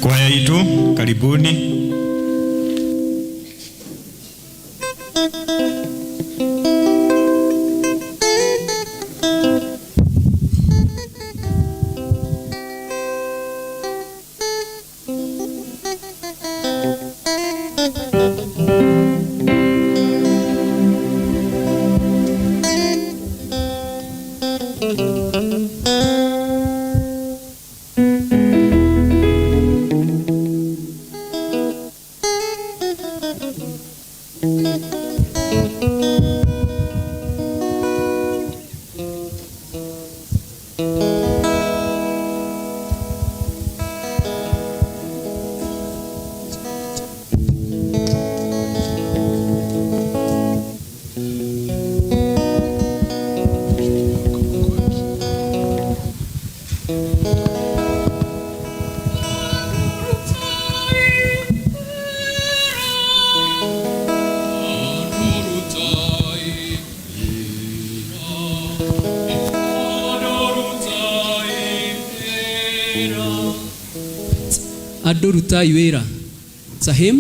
Kwaya yetu karibuni. Andũ rutai wĩra. It's a hymn.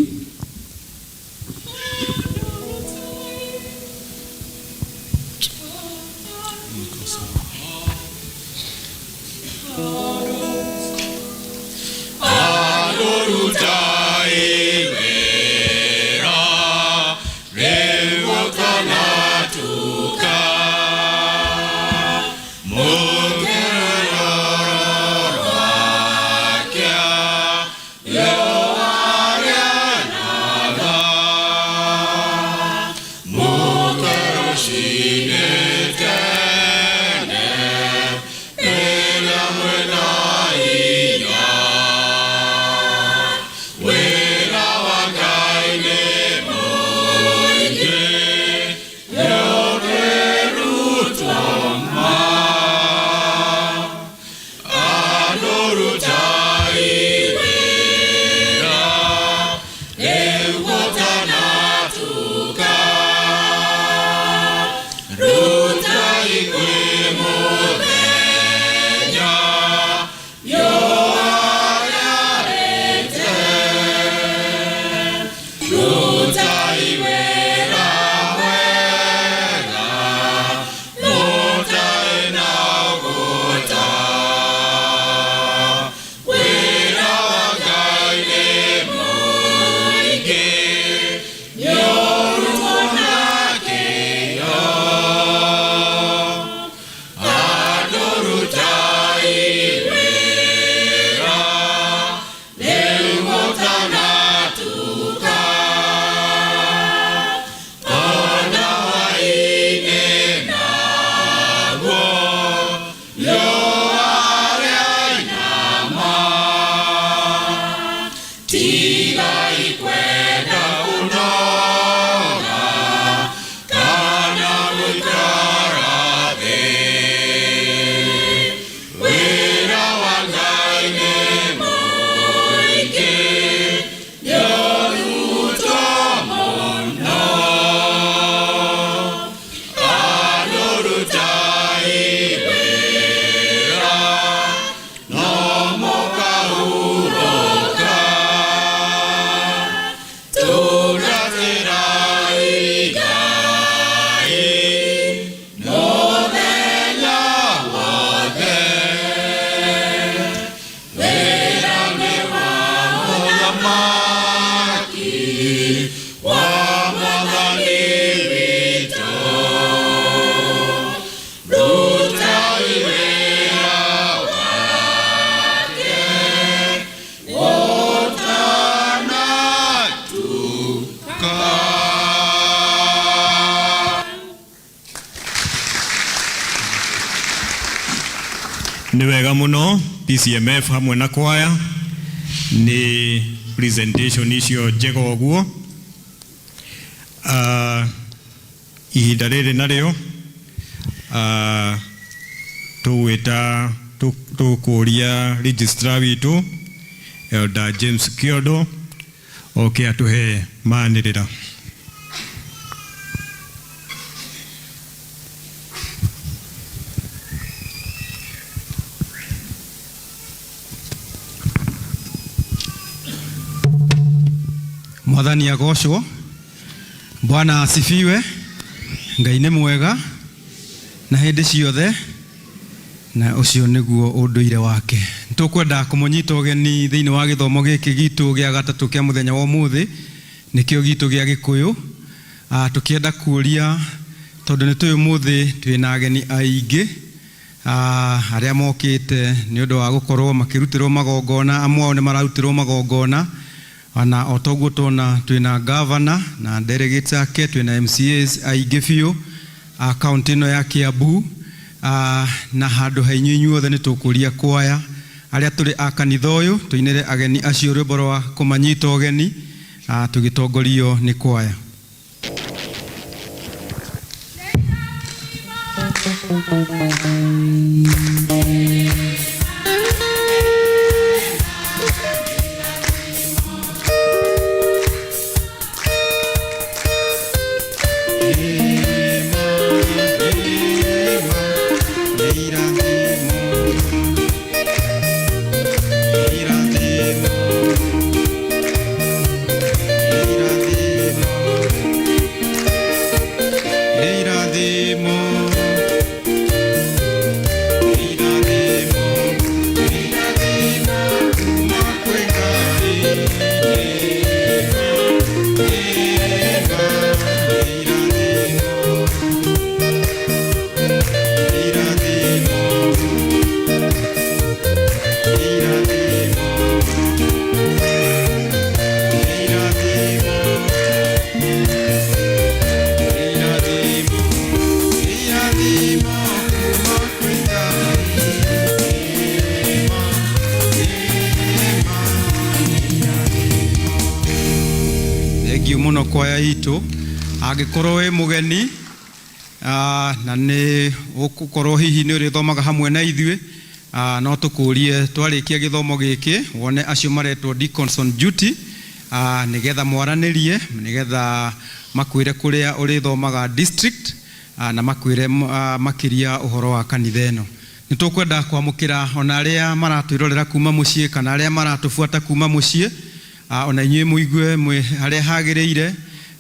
Nĩ wega mũno PCMF hamwe na kwaya nĩ presentation icio njega ũguo. Ihinda rĩrĩ narĩo tũgwĩta tũkũria registrar witũ Elder James Kiondo oke atũhe manĩrĩra. Mwathani agocwo. Bwana asifiwe. Ngai nĩ mwega na hĩndĩ ciothe, na ũcio nĩguo ũndũire wake. Nĩtũkwenda kũmũnyita ũgeni thĩinĩ wa gĩthomo gĩkĩ gitũ gĩa gatatũ kĩa mũthenya wa ũmũthĩ, nĩkĩo gitũ gĩa Gĩkũyũ. Tũkĩenda kũria tondũ nĩ tũĩ ũmũthĩ twĩna ageni aingĩ arĩa mokĩte nĩ ũndũ wa gũkorwo makĩrutĩrwo magongona. Amwe ao nĩ mararutĩrwo magongona, ona o toguo tuona twĩna governor na delegates ake, twĩna MCAs aingĩ biũ a kaunti ĩno ya Kiambu, na handũ ha inyuĩ inyuothe nĩ tũkũria kwaya arĩa tũrĩ a kanitha ũyũ tũinĩre ageni acio rwĩmbo rwa kũmanyita ũgeni, tũgĩtongorio nĩ kwaya. Thengiũ mũno kwaya itũ. Angĩkorwo wĩ mũgeni na nĩ ũgũkorwo hihi nĩ ũrĩthomaga hamwe na ithuĩ, no tũkũrie twarĩkia gĩthomo gĩkĩ wone acio maretwo deacons on duty, nĩgetha mwaranĩrie, nĩgetha makwĩre kũrĩa ũrĩthomaga district, na makwĩre makĩria ũhoro wa kanitha ĩno. Nĩ tũkwenda kwamũkĩra ona arĩa maratwĩrorera kuma mũciĩ kana arĩa maratũbuata kuma mũciĩ, ona inyuĩ mũigue mwĩ harĩa hagĩrĩire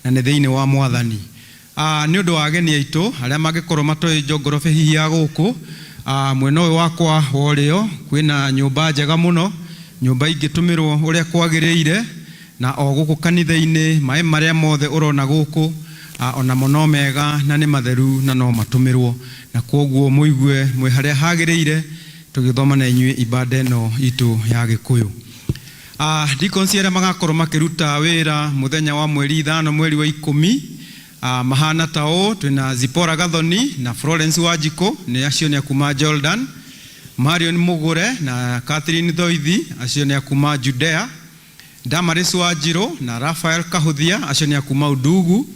na nĩ thĩinĩ wa Mwathani. Nĩ ũndũ wa ageni aitũ arĩa mangĩkorwo matoĩ njongorobĩ hihi ya gũkũ, mwena ũyũ wakwa wa ũrĩo kwĩna nyũmba njega mũno, nyũmba ingĩtũmĩrwo ũrĩa kwagĩrĩire, na o gũkũ kanitha-inĩ maĩ marĩa mothe ũrona gũkũ, onamo no mega na nĩ matheru na no matũmĩrwo, na kwoguo mũigue mwĩ harĩa hagĩrĩire tũgĩthoma na inyuĩ ibada ĩno itũ ya Gĩkũyũ. Deacons arĩa magakorwo makĩruta wĩra mũthenya wa mweri 5 mweri wa 10, mahana ta ũũ: twĩna Zipporah Gathoni na Florence Wanjikũ, nĩ acio nĩ a kuma Jordan; Marion Mugure na Catherine Thoithi, acio nĩ a kuma Judea; Damaris Wanjirũ na Raphael Kahuthia, acio nĩ a kuma Undugu;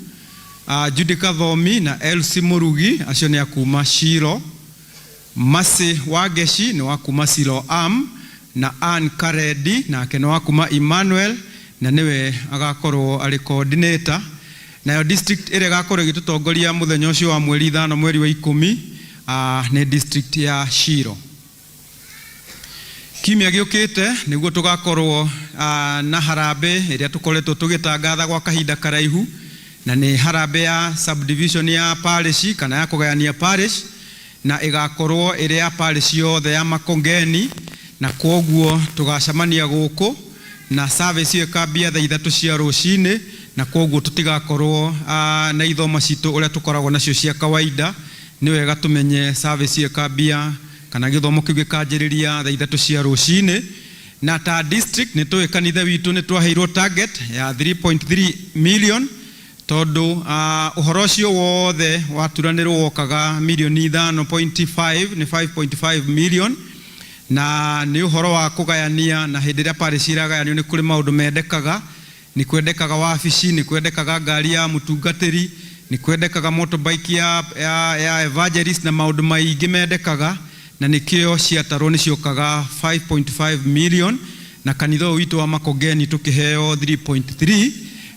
Judy Kathomi na Elsie Murugi, acio nĩ a kuma Shilo; Mercy Wangeci nĩ wa kuma Siloam, na Ann Karedi nake nĩ wa kuma Emmanuel, na nĩwe agakorwo arĩ coordinator. Nayo district ĩrĩa ĩgakorwo ĩgĩtũtongoria mũthenya ũcio wa mweri 5 mweri wa 10, nĩ district ya Shilo. Kiumia gĩũkĩte nĩguo tũgakorwo na harambĩ ĩrĩa tũkoretwo tũgĩtangatha gwa kahinda karaihu, na nĩ harambĩ ya subdivision ya parish kana ya kũgayania parish, na ĩgakorwo ĩrĩ ya parish yothe ya Makongeni, na kwoguo tũgacemania gũkũ na service ĩyo ĩkambia thaa 3 cia rũcinĩ, na kwoguo tũtigakorwo na ithomo citũ ũrĩa tũkoragwo nacio cia kawaida. Nĩ wega tũmenye service ĩyo ĩkambia kana gĩthomo kĩu gĩkanjĩrĩria thaa 3 cia rũcinĩ. Na ta district nĩ tũĩ kanitha witũ nĩ twaheirwo target ya 3.3 million, tondũ ũhoro ũcio wothe waturanĩrwo wokaga milioni 5.5, nĩ 5.5 million, na nĩ ũhoro wa kũgayania. Na hĩndĩ ĩrĩa parish iragayanio nĩ kũrĩ maũndũ mendekaga: nĩ kwendekaga wabici, nĩ kwendekaga ngari ya mũtungatĩri, nĩ kwendekaga motorbike ya evangelist, na maũndũ maingĩ mendekaga, na nĩkĩo ciatarwo nĩ ciokaga 5.5 million, na kanitha ũyũ witũ wa Makongeni tũkĩheo 3.3,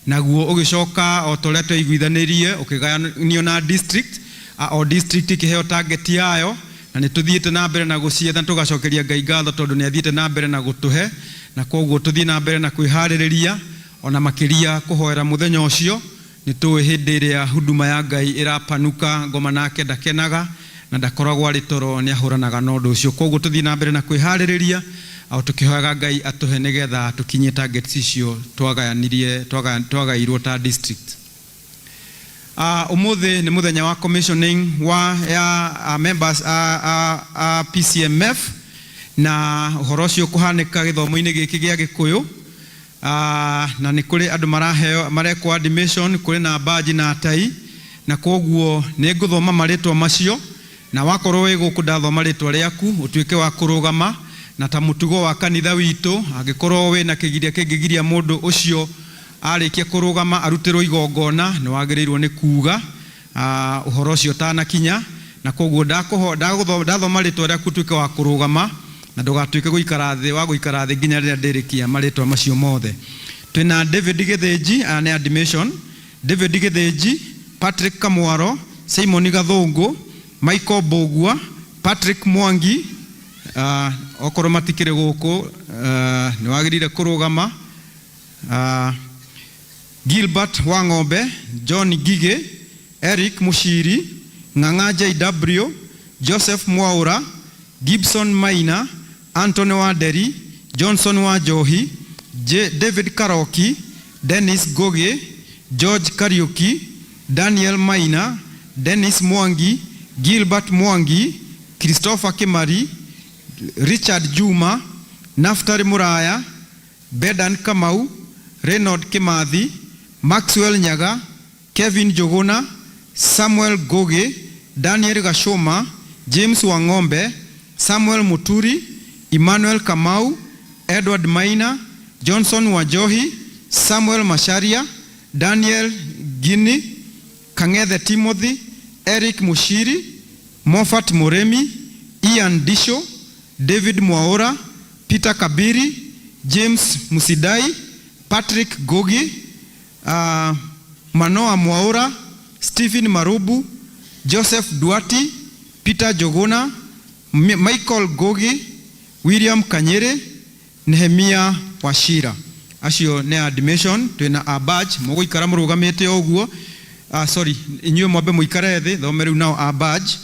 naguo ũgĩcoka o ta ũrĩa twaiguithanĩrie ũkĩgayanio na district, o district ĩkĩheo target yayo, na nĩ tũthiĩte na mbere na gũcietha. Tũgacokeria Ngai ngatho tondũ nĩ athiĩte na mbere na gũtũhe, na koguo tũthiĩ na mbere na kwĩharĩrĩria ona makĩria kũhoera mũthenya ũcio. Nĩ tũĩ hĩndĩ ĩrĩa huduma ya Ngai ĩrapanuka, ngoma nake ndakenaga na ndakoragwo arĩ toro, nĩ ahũranaga na ũndũ ũcio. Koguo tũthiĩ na mbere na kwĩharĩrĩria o tũkĩhoyaga Ngai atũhe nĩgetha tũkinyie targets icio twagayanirie, twagairwo ta district. Ũmũthĩ nĩ mũthenya wa commissioning wa ya members a PCMF, na ũhoro ũcio ũkũhanĩka gĩthomo-inĩ gĩkĩ gĩa Gĩkũyũ, na nĩ kũrĩ andũ maraheo, marekwo admission, kũrĩ na badge na tai, na koguo nĩ ngũthoma marĩtwa macio, na wakorwo wĩ gũkũ ndathoma rĩtwa rĩaku ũtuĩke wa kũrũgama. Na ta mũtugo wa kanitha witũ, angĩkorwo wĩna kĩgiria kĩngĩgiria mũndũ ũcio arĩkia kũrũgama arutĩrwo igongona, nĩ wagĩrĩirwo nĩ kuga ũhoro ũcio ũtanakinya. Na koguo ndathoma rĩtwa rĩaku ũtuĩke wa kũrũgama na ndũgatuĩke gũikara thĩ wa gũikara thĩ nginya rĩrĩa ndĩrĩkia marĩtwa macio mothe. Twĩna David Gĩthĩnji, aya nĩ admission: David Gĩthĩnji, Patrick Kamwaro, Simon Gathũngũ, Michael Mbũgua, Patrick Mwangi. Okorwo matikĩrĩ gũkũ, nĩ wagĩrĩire kũrũgama. Gilbert Wang'ombe, John Ngigĩ, Eric Mushiri, Ng'ang'a JW, Joseph Mwaura, Gibson Maina, Anthony Wanderi, Johnson Wanjohi, David Karoki, Dennis Ngugi, George Kariuki, Daniel Maina, Dennis Mwangi, Gilbert Mwangi, Christopher Kimari, Richard Juma, Naftali Muraya, Bedan Kamau, Reynold Kimathi, Maxwell Nyaga, Kevin Njuguna, Samuel Ngugi, Daniel Gashuma, James Wang'ombe, Samuel Muturi, Emmanuel Kamau, Edward Maina, Johnson Wanjohi, Samuel Macharia, Daniel Gini, Kang'ethe Timothy, Eric Mushiri, Moffat Muremi, Ian Disho, David Mwaura, Peter Kabiri, James Musidai, Patrick Gogi, Manoa Mwaura, Stephen Marubu, Joseph Duati, Peter Jogona, Michael Gogi, William Kanyere, Nehemia Wachira. Acio nĩ admission twĩna a badge mũgũikara mũrũgamĩte o ũguo. Sorry, inyuĩ mwambe mũikare thĩ thome rĩu nao a badge.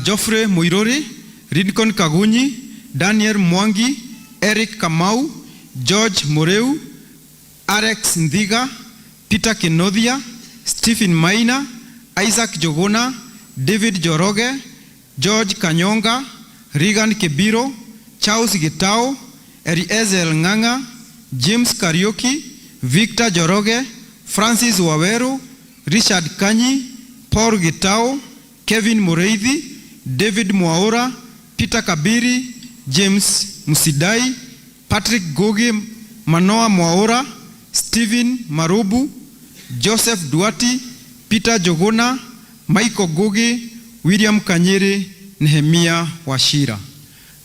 Geoffrey Muiruri, Lincoln Kagunyi, Daniel Mwangi, Eric Kamau, George Mureu, Alex Nthiga, Peter Kinothia, Stephen Maina, Isaac Jogona, David Joroge, George Kanyonga, Regan Kibiro, Charles Gitau, Eliezer Ng'ang'a, James Kariuki, Victor Joroge, Francis Waweru, Richard Kanyi, Paul Gitau, Kevin Mureithi, David Mwaura, Peter Kabiri, James Musidai, Patrick Gogi, Manoa Mwaura, Stephen Marubu, Joseph Duati, Peter Jogona, Michael Gogi, William Kanyere, Nehemia Wachira.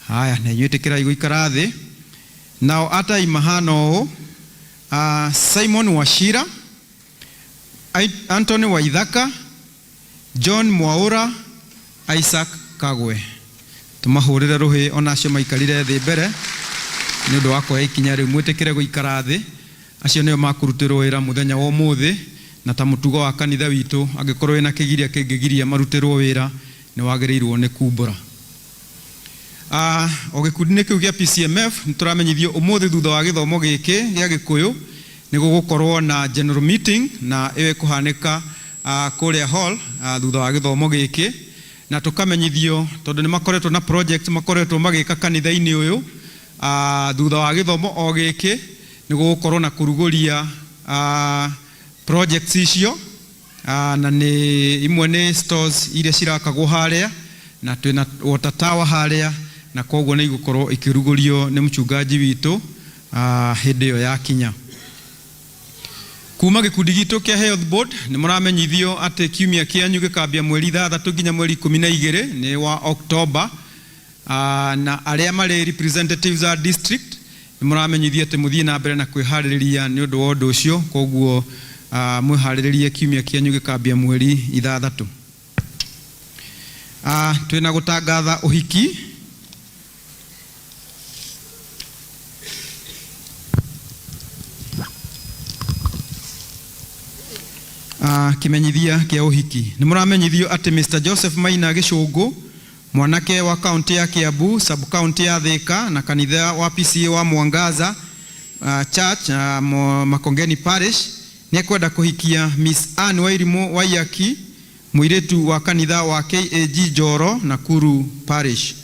Haya, na inyuĩ ĩtĩkĩrai gũikara thĩ. Nao atai mahana ũũ, Simon Wachira, Anthony Waithaka, John Mwaura, Isaac Kagwe. Tũmahũrĩre rũhĩ ona acio maikarire thĩ mbere nĩ ũndũ wa kuoya ikinya rĩu. Mwĩtĩkĩre gũikara thĩ. Acio nĩo makũrutĩrwo wĩra mũthenya wa ũmũthĩ, na ta mũtugo wa kanitha witũ, angĩkorwo wĩna kĩgiria kĩngĩgiria marutĩrwo wĩra, nĩ wagĩrĩirwo nĩ kumbũra. O gĩkundi-inĩ kĩu gĩa PCMF nĩ tũramenyithio ũmũthĩ thutha wa gĩthomo gĩkĩ gĩa Gĩkũyũ nĩ gũgũkorwo na general meeting, na ĩyo ĩkũhanĩka kũrĩa hall thutha wa gĩthomo gĩkĩ, na tũkamenyithio tondũ nĩ makoretwo na project makoretwo magĩka kanitha-inĩ ũyũ. Thutha wa gĩthomo o gĩkĩ nĩ gũgũkorwo na kũrugũria projects icio, na nĩ imwe nĩ stores iria cirakagwo harĩa, na twĩna water tower harĩa, na koguo nĩ igũkorwo ikĩrugũrio nĩ mchungaji witũ hĩndĩ ĩyo yakinya. Kuma gĩkundi gitũ kĩa Health Board nĩ mũramenyithio atĩ kiumia kĩanyu gĩkambia mweri 6 nginya mweri 12 nĩ wa Oktoba, na arĩa marĩ representatives a district nĩ mũramenyithio atĩ mũthiĩ na mbere na kwĩharĩrĩria nĩ ũndũ wa ũndũ ũcio, koguo mwĩharĩrĩrie kiumia kĩanyu gĩkambia mweri 6. Twĩna gũtangatha ũhiki. Kimenyithia kĩa ũhiki. Nĩ mũramenyithio atĩ Mr. Joseph Maina Gĩcũngũ, mwanake wa kaunti ya Kiambu, sub kaunti ya Thika na kanitha wa PCA wa Mwangaza Church, Makongeni Parish, nĩ ekwenda kũhikia Miss Anne Wairimu Waiyaki, mũirĩtu wa kanitha wa KAG Njoro, Nakuru Parish.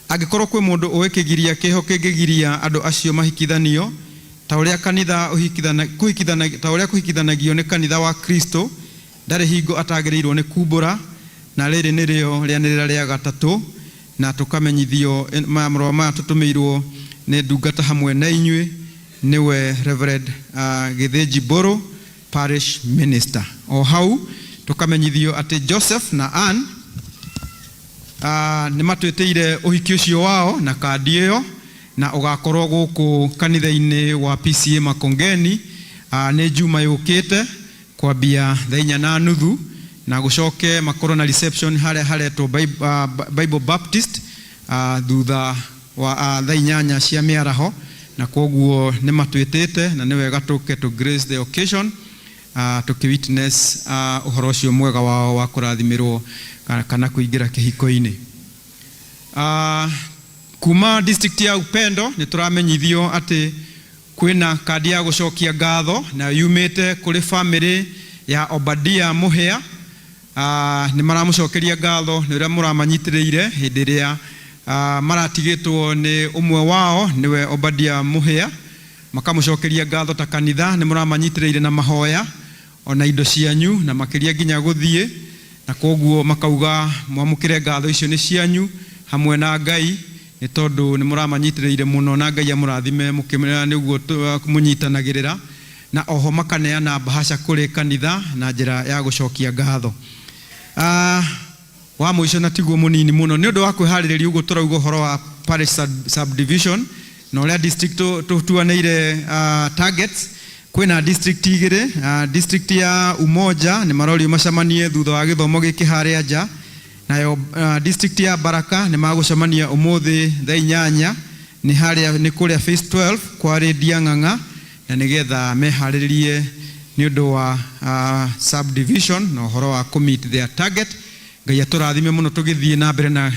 Angĩkorwo kwĩ mũndũ ũĩ kĩgiria kĩho kĩngĩgiria andũ acio mahikithanio, ta ũrĩa kanitha ũhikithana, kũhikithana, ta ũrĩa kũhikithanagio nĩ kanitha wa Kristo, ndarĩ hingo atagĩrĩirwo nĩ kumbũra, na rĩrĩ nĩrĩo rĩanĩrĩra rĩa gatatũ, na tũkamenyithio maya marũa maya tũtũmĩirwo nĩ ndungata hamwe na inyuĩ, nĩwe Reverend Gĩthĩnji Mbũrũ, Parish Minister. O hau tũkamenyithio atĩ Joseph na Ann nĩ matwĩtĩire ũhiki ũcio wao na kandi ĩyo, na ũgakorwo gũkũ kanitha-inĩ wa PCA Makongeni, nĩ Juma yũkĩte kwambia thaa inya na nuthu, na gũcoke makorwo na reception harĩa haretwo Bible Baptist, thutha wa thaa 8 cia mĩaraho, na koguo nĩ matwĩtĩte na nĩ wega tũke to grace the occasion, tũkĩ witness ũhoro ũcio mwega wao wa kũrathimĩrwo kana kũingĩra kĩhiko-inĩ. Kuma district ya Upendo nĩ tũramenyithio atĩ kwĩna kandi ya gũcokia ngatho na yumĩte kũrĩ family ya Obadia Mũhĩa. Nĩ maramũcokeria ngatho nĩ ũrĩa mũramanyitĩrĩire hĩndĩ ĩrĩa maratigĩtwo nĩ ũmwe wao, nĩwe Obadia Mũhĩa. Makamũcokeria ngatho ta kanitha nĩ mũramanyitĩrĩire na mahoya ona indo cianyu na makĩria nginya gũthiĩ, na koguo makauga mwamũkĩre ngatho icio nĩ cianyu hamwe na Ngai, nĩ tondũ nĩ mũramanyitĩrĩire mũno, na Ngai amũrathime mũkĩmera nĩguo mũnyitanagĩrĩra. Na oho makaneana mbahaca kũrĩ kanitha na njĩra ya gũcokia ngatho. Wa mũico na tiguo mũnini mũno, nĩ ũndũ wa kwĩharĩrĩria ũguo tũrauga ũhoro wa parish subdivision na ũrĩa district tũtuanĩire targets. Kwĩna district igĩrĩ, district ya Umoja nĩ marorio macemanie thutha wa gĩthomo gĩkĩ harĩa nja, nayo district ya Baraka nĩ magũcemania ũmũthĩ thaa 8 nĩ harĩa nĩ kũrĩa phase 12 kwa Rĩndia Ng'ang'a, na nĩgetha meharĩrĩrie nĩ ũndũ wa subdivision na ũhoro wa kũ meet their target. Ngai atũrathime mũno tũgĩthiĩ na mbere na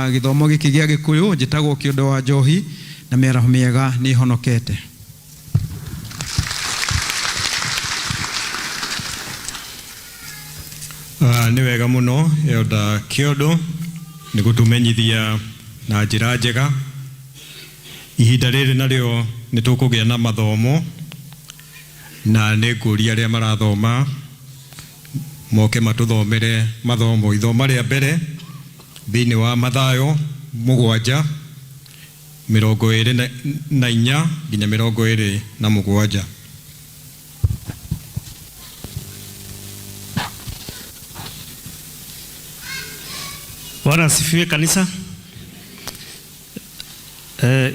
gĩthomo gĩkĩ gĩa Gĩkũyũ. Njĩtagwo Kĩondo wa Njohi na mĩaraho mĩega nĩ honokete. Nĩ wega mũno Elder Kĩondo nĩ gũtũmenyithia na njĩra njega. Ihinda rĩrĩ narĩo nĩ tũkũgĩa na mathomo, na nĩ ngũria arĩa marathoma moke matũthomere mathomo. Ithoma rĩa mbere thĩinĩ wa Mathayo 7:24 nginya 27. Bwana asifiwe kanisa.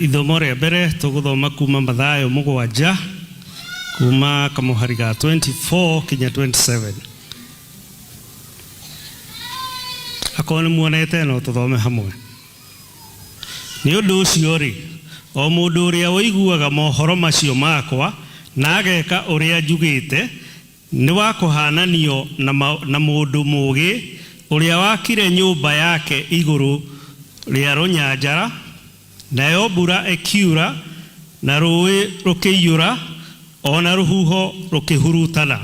Ithomo rĩa mbere tũgũthoma kuma Mathayo 7 kuma kamũhari ga 24 kinya 27. Akorwo nĩ muonete no tũthome hamwe. Nĩ ũndũ ũcio rĩ, o mũndũ ũrĩa ũiguaga mohoro macio makwa na ageka ũrĩa njugĩte nĩ wa kũhananio na mũndũ mũũgĩ ũrĩa wakire nyũmba yake igũrũ rĩa rũnyanjara, nayo mbura ĩkiura na rũũĩ rũkĩiyũra ona rũhuho rũkĩhurutana,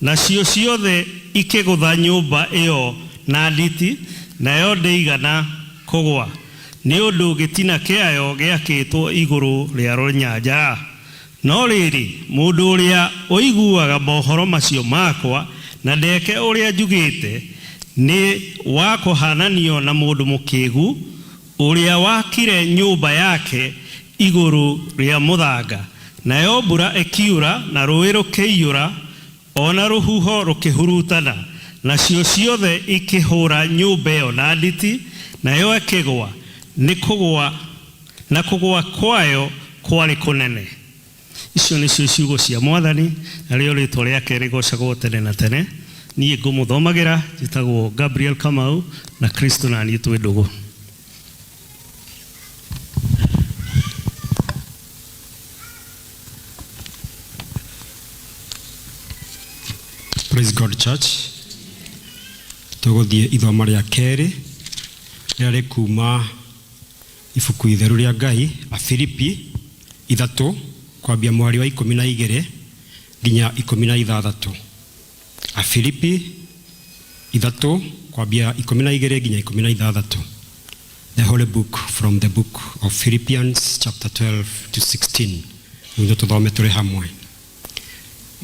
nacio ciothe ikĩgũtha nyũmba ĩyo na nditi, nayo ndĩigana kũgwa nĩ ũndũ gĩtina kĩayo gĩakĩtwo igũrũ rĩa rũnyanjara. No rĩrĩ, mũndũ ũrĩa ũiguaga mohoro macio makwa na ndeke ũrĩa njugĩte nĩ wa kũhananio na mũndũ mũkĩgu ũrĩa wakire nyũmba yake igũrũ rĩa mũthanga, nayo mbura ĩkiura na rũũĩ rũkĩiyũra ona rũhuho rũkĩhurutana, nacio ciothe ikĩhũra nyũmba ĩyo na nditi, nayo ĩkĩgwa, nĩ kũgwa na kũgwa kwayo kwarĩ kũnene. Icio nĩcio ciugo cia Mwathani, narĩo rĩtwa rĩake rĩgocagwo tene na tene. Niĩ ngũmũthomagĩra njĩtagwo Gabriel Kamau, na Kristo na niĩ twĩ ndũgũ. Praise God Church. Tũgũthiĩ ithomo rĩa kerĩ rĩrĩa rĩkuma ibuku itheru rĩa Ngai Afilipi 3 kwambia mweri wa 12 nginya 16. Afilipi 3 kwambia 12 nginya 16. The Holy Book from the book of Philippians chapter 12 to 16. Nĩguo tũthome tũrĩ hamwe.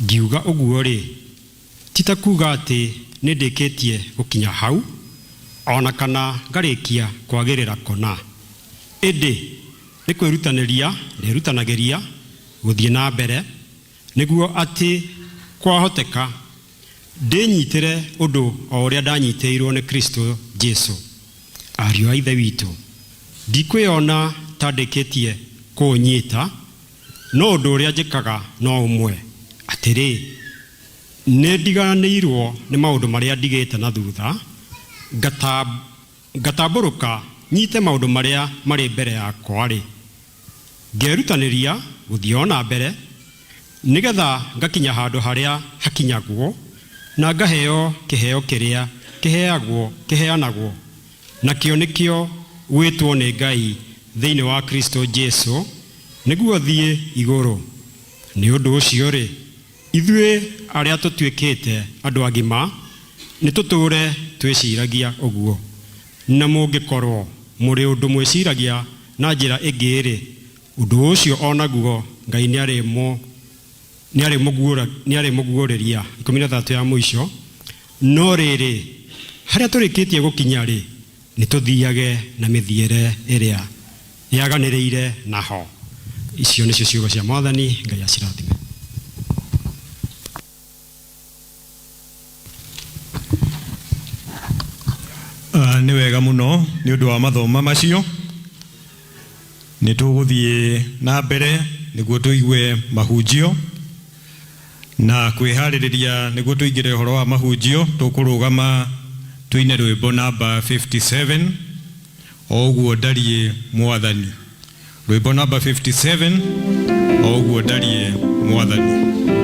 Ngiuga ũguo rĩ, ti ta kuga atĩ nĩ ndĩkĩtie gũkinya hau ona kana ngarĩkia kwagĩrĩra kũna, ĩndĩ nĩ kwĩrutanĩria ndĩrutanagĩria gũthiĩ na mbere nĩguo atĩ kwahoteka ndĩnyitĩre ũndũ o ũrĩa ndanyitĩirwo nĩ Kristo Jesu. Ariũ a Ithe witũ, ndikwĩona ta ndĩkĩtie kũũnyita, no ũndũ ũrĩa njĩkaga no ũmwe, atĩrĩ, nĩ ndiganĩirwo nĩ maũndũ marĩa ndigĩte na thutha, ngatambũrũka nyite maũndũ marĩa marĩ mbere yakwa rĩ, ngerutanĩria gũthiĩ o na mbere nĩgetha ngakinya handũ harĩa hakinyagwo na ngaheo kĩheo kĩrĩa kĩheanagwo, nakĩo nĩkĩo gwĩtwo nĩ Ngai thĩinĩ wa Kristo Jesu nĩguo thiĩ igũrũ. Nĩ ũndũ ũcio rĩ, ithuĩ arĩa tũtuĩkĩte andũ agima nĩ tũtũũre twĩciragia ũguo, na mũngĩkorwo mũrĩ ũndũ mwĩciragia na njĩra ĩngĩ rĩ, ũndũ ũcio onaguo Ngai nĩarĩmũguũrĩria. 13 ya mũico. No rĩrĩ, harĩa tũrĩkĩtie gũkinya rĩ, nĩ tũthiage na mĩthiĩre ĩrĩa yaganĩrĩire naho. Icio nĩcio ciugo cia Mwathani. Ngai acirathime. Nĩ wega mũno nĩ ũndũ wa mathoma macio. Nĩ tũgũthiĩ na mbere nĩguo tũigue mahunjio na kwĩharĩrĩria nĩguo tũingĩre ũhoro wa mahunjio. Tũkũrũgama tũine rwĩmbo namba 57, "O ũguo ndariĩ Mwathani". Rwĩmbo namba 57, "O ũguo ndariĩ Mwathani".